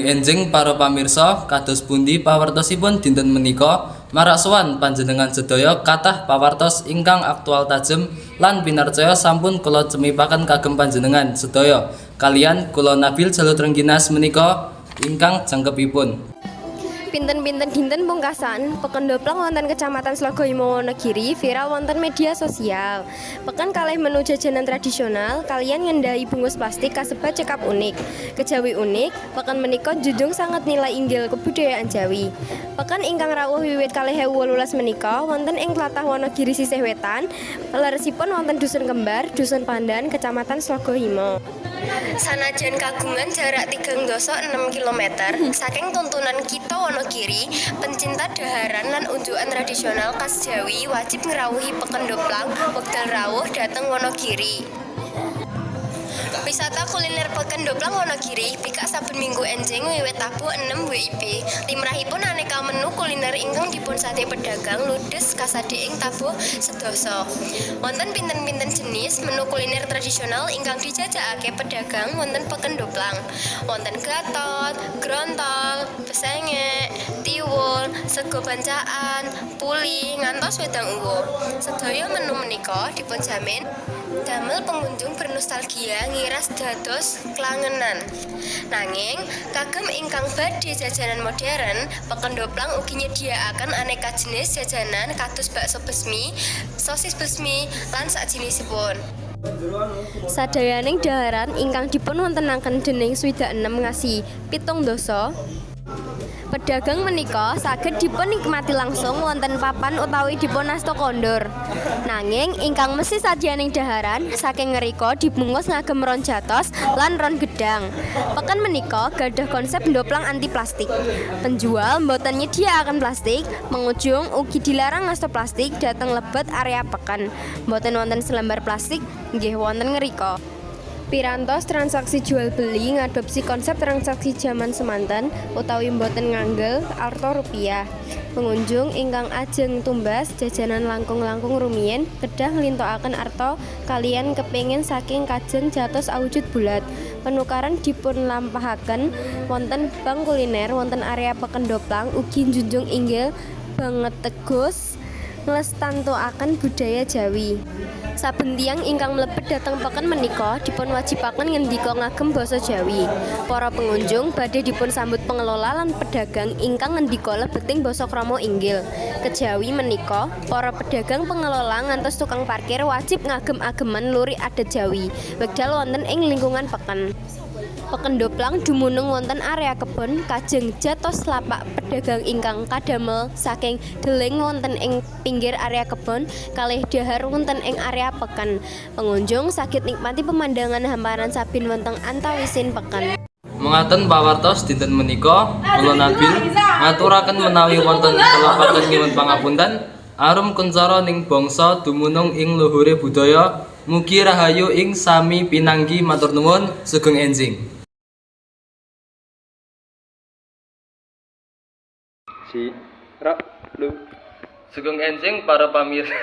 Sugeng enjing para pamirsa, kados pundi pawartosipun dinten menika? Marak sowan panjenengan sedaya kathah pawartos ingkang aktual tajem lan pinarcaya sampun kula cemipaken kagem panjenengan sedaya. Kaliyan kula Nabil Jalut Rengginas menika ingkang jangkepipun. Pinten-pinten dinten pungkasan, Peken Ndoplang wonten Kecamatan Slogohimo Wonogiri viral wonten media sosial. Peken kalih menu jajanan tradisional kaliyan ngendahi bungkus plastik kasebat cekap unik. Kejawi unik, peken menika njunjung sanget nilai inggil kebudayaan Jawi. Peken ingkang rawuh wiwit 2018 menika wonten ing tlatah Wonogiri sisih wetan, leresipun wonten Dusun Kembar, Dusun Pandan, Kecamatan Slogohimo. Sanajan kagungan jarak 36 km saking tuntunan kitha Wonogiri, pencinta dhaharan lan unjukan tradisional khas Jawi wajib ngrawuhi Peken Ndoplang wekdal rawuh dhateng Wonogiri. Wisata kuliner Peken Ndoplang Wonogiri bikak saben Minggu enjing wiwit tabuh 6 WIB. Limrahipun aneka menu kuliner ingkang dipunsade pedagang ludes kasade ing tabuh sedasa. Wonten pinten-pinten jenis menu kuliner tradisional ingkang dijajakake pedagang wonten Peken Ndoplang. Wonten gatot, grontol, besengek, tiwul, sego bancaan, puli, ngantos wedang uwuh. Sedaya menu menika dipunjamin damel pengunjung bernostalgia ngiras dados klangenan. Nanging kagem ingkang badhe jajanan modern, Peken Ndoplang ugi nyediakaken aneka jenis jajanan kados bakso besmi, sosis besmi, lan sakjenisipun. Sadayaning dhaharan ingkang dipunwontenaken dening 66 ngasi 70 pedagang menika saged dipunnikmati langsung wonten papan utawi dipunasta kondur. Nanging ingkang mesti sajianing dhaharan saking ngerika dibungkus ngagem ron jatos lan ron gedang. Peken menika gadah konsep ndoplang anti plastik. Penjual mboten nyediakaken plastik, pengunjung ugi dilarang ngasta plastik dhateng lebet area peken. Mboten wonten selembar plastik nggih wonten ngerika. Pirantos transaksi jual beli ngadopsi konsep transaksi jaman semanten utawi mboten nganggel arta rupiah. Pengunjung ingkang ajeng tumbas jajanan langkung-langkung rumiyin kedah nglintokaken arta kaliyan kepingin saking kajeng jatos awujud bulat. Penukaran dipunlampahaken wonten bank kuliner wonten area Peken Ndoplang ugi njunjung inggil bangetegus nglestantuaken budaya Jawi. Saben tiyang ingkang mlebet dhateng peken menika dipunwajibaken ngendika ngagem basa Jawi. Para pengunjung badhe dipunsambut pengelola lan pedagang ingkang ngendika lebeting basa krama inggil. Kejawi menika, para pedagang, pengelola ngantos tukang parkir wajib ngagem ageman lurik adat Jawi wekdal wonten ing lingkungan peken. Peken Ndoplang dumunung wonten area kebon kajeng jatos lapak pedagang ingkang kadamel saking deling wonten ing pinggir area kebon kalih dhahar wonten ing area peken. Pengunjung saged nikmati pemandangan hamparan sabin wonten antawising peken. Mengaten pawartos dinten menika, kula Nabil ngaturaken menawi wonten kelepatan nyuwun pangapunten. Arum kuncara ning bangsa dumunung ing luhure budaya. Mugi rahayu ing sami pinanggi, matur nuwun, sugeng enjing. Si, ro, lu. Sugeng enjing para pamirsa.